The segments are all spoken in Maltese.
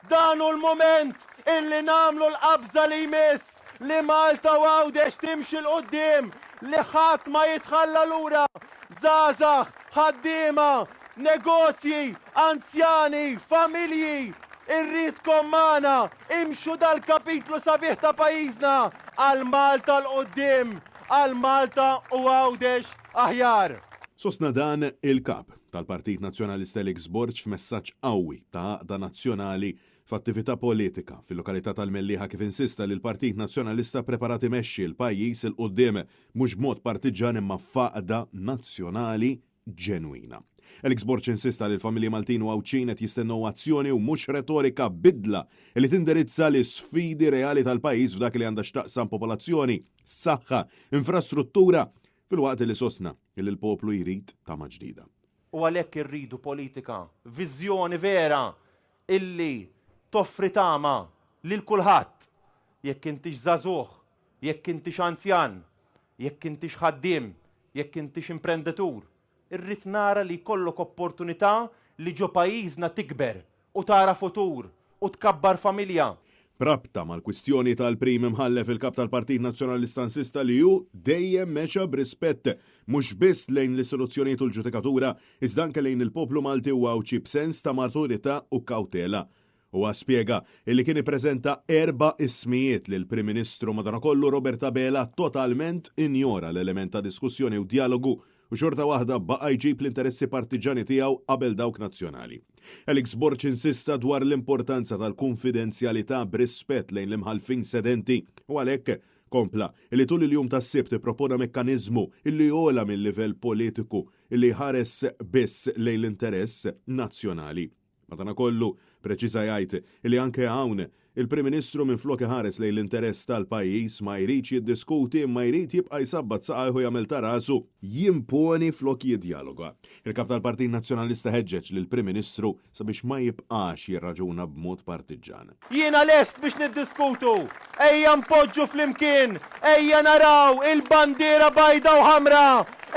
Dan hu l-mument illi nagħmlu l-qabża li jmiss li Malta u Għawdex timxi 'l quddiem, li ħadd ma jitħalla lura, żgħażagħ, ħaddiema, negozji, anzjani, familji. Irridkom magħna, imxu dal-kapitlu sabiħ ta' pajjiżna għal Malta 'l quddiem, għal Malta u Għawdex aħjar. Sostna dan il-Kap tal-Partit Nazzjonalista Alex Borg f'messaġġ qawwi ta' għaqda nazzjonali f'attività politika fil-lokalità tal-Mellieħa kif insista li l-Partit Nazzjonalista preparat imexxi l-pajjiż 'il quddiem mhux b'mod partiġġan imma f'għaqda nazzjonali ġenwina. Alex Borg insista li l-familji Maltin u Għawdxin qed jistennew azzjoni u mhux retorika bidla li tindirizza l-isfidi reali tal-pajjiż f'dak li għandha x'taqsam popolazzjoni, saħħa, infrastruttura filwaqt li sostna li l-poplu jrid tama ġdida. U għalhekk irridu politika, viżjoni vera illi toffri tama lil kulħadd, jekk intix żagħżugħ, jekk intix anzjan, jekk intix ħaddiem, jekk intix imprenditur. Irrid nara li jkollok opportunità li ġo pajjiżna tikber u tara futur u tkabbar familja. B'rabta mal-kwistjoni tal-Prim Imħallef, il-Kap tal-Partit Nazzjonalista insista li hu dejjem mexa b'rispett mhux biss lejn l-istituzzjonijiet u l-ġudikatura, iżda anke lejn il-poplu Malti u Għawdxi b'sens ta' maturità u kawtela. Huwa spjega illi kien ippreżenta erba' ismijiet lill-Prim Ministru madankollu Robert Abela totalment injora l-element ta' diskussjoni u djalogu u xorta waħda baqa' jġib l-interessi partiġġani tiegħu qabel dawk nazzjonali. Alex Borg insista dwar l-importanza tal-kunfidenzjalità b'rispett lejn l-imħallfin sedenti u għalhekk kompla li tul il-jum tas-Sibt ippropona mekkaniżmu li ogħla mil-livell politiku li jħares biss lejn l-interess nazzjonali. Madanakollu, preċiża jgħid li anke hawn, il-Prim Ministru minflok iħares lejn l-interess tal-pajjiż ma jridx jiddiskuti imma jrid jibqa' jsabbat saqajh u jagħmel ta' rasu, jimponi flok jiddjaloga. Il-Kap tal-Partit Nazzjonalista ħeġġeġ lill-Prim Ministru sabiex ma jibqax jirraġuna b'mod partiġġan. Jiena lest biex niddiskutu. Ejja npoġġu flimkien, ejja naraw il-bandiera bajda u ħamra,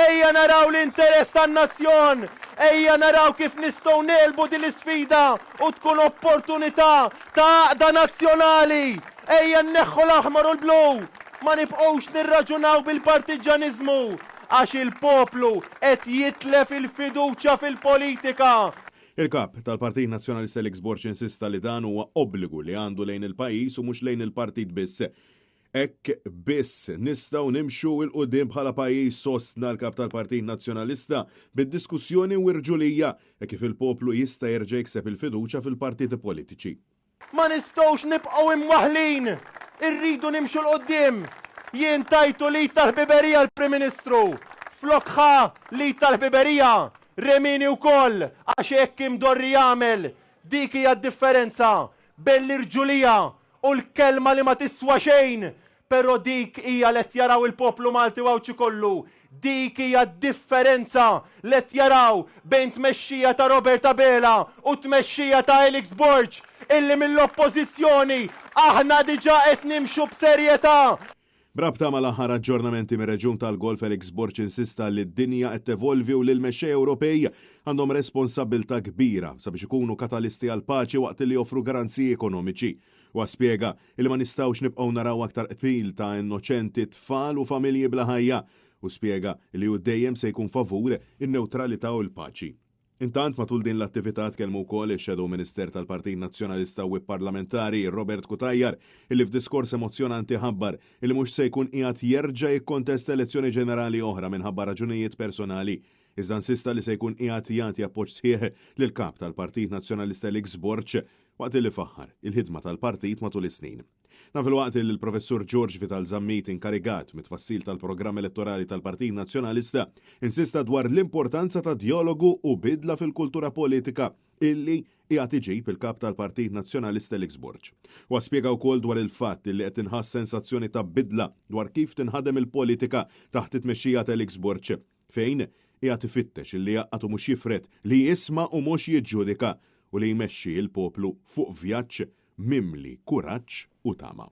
ejja naraw l-interess tan-nazzjon, ejja naraw kif nistgħu negħlbu din l-isfida u tkun opportunità ta' għaqda nazzjonali. Ejja nneħħu l-aħmar u l-blu, ma nibqgħux nirraġunaw bil-partiġġaniżmu għax il-poplu qed jitlef il-fiduċja fil-politika. Il-Kap tal-Partit Nazzjonalista Alex Borg insista li dan huwa obbligu li għandu lejn il-pajjiż u mhux lejn il-partit biss. Hekk biss nistgħu nimxu 'l quddiem bħala pajjiż, sostna l-Kap tal-Partit Nazzjonalista, bid-diskussjoni u r-rġulija, hekk kif il-poplu jista' jerġa' jikseb il-fiduċja fil-partiti politiċi. Ma nistgħux nibqgħu imwaħħlin! Irridu nimxu 'l quddiem! Jien tajtu l-id tal-ħbiberija l-Prim Ministru. Flok ħa l-id tal-ħbiberija, remieni wkoll għax hekk imdorri jagħmel. Dik hija d-differenza bejn l-irġulija u l-kelma li ma tiswa xejn Però dik hija li qed jaraw il-poplu Malti u Għawdxi kollu. Dik hija d-differenza li qed jaraw bejn tmexxija ta' Robert Abela u tmexxija ta' Alex Borg illi mill-Oppożizzjoni aħna diġà qed nimxu b'serjetà. B'rabta mal-aħħar aġġornamenti mir-reġjun tal-Golf Alex Borg insista li d-dinja qed tevolvi u li l-mexxejja Ewropej għandhom responsabbiltà kbira sabiex ikunu katalisti għall-paċi waqt li joffru garanziji ekonomiċi. Huwa spjega li ma nistgħux nibqgħu naraw aktar qtil ta' innoċenti, tfal u familji bla ħajja u spjega li hu dejjem se jkun favur in-newtralità u l-paċi. Intant matul din l-attività tkellmu wkoll ix-Shadow Minister tal-Partit Nazzjonalista u Whip Parlamentari Robert Cutajar illi f'diskors emozzjonanti ħabbar illi mhux se jkun qiegħed jerġa' jikkontesta elezzjoni ġenerali oħra minħabba raġunijiet personali iżda insista li se jkun qiegħed jagħti appoġġ sħiħ lill-Kap tal-Partit Nazzjonalista Alex Borg waqt li faħħar il-ħidma tal-partit matul is-snin. Dan filwaqt li l-Professur George Vital Zammit inkarigat mit-tfassil tal-programm elettorali tal-Partit Nazzjonalista insista dwar l-importanza ta' djalogu u bidla fil-kultura politika illi qiegħed iġib il-Kap tal-Partit Nazzjonalista Alex Borg. Huwa spjega wkoll dwar il-fatt illi qed tinħass sensazzjoni ta' bidla dwar kif tinħadem il-politika taħt it-tmexxija ta' Alex Borg fejn qiegħed ifittex illi jgħaqqad u mhux jifred, li jisma' u mhux jiġġudika u li jmexxi l-poplu fuq vjaġġ mimli kuraġġ u tama.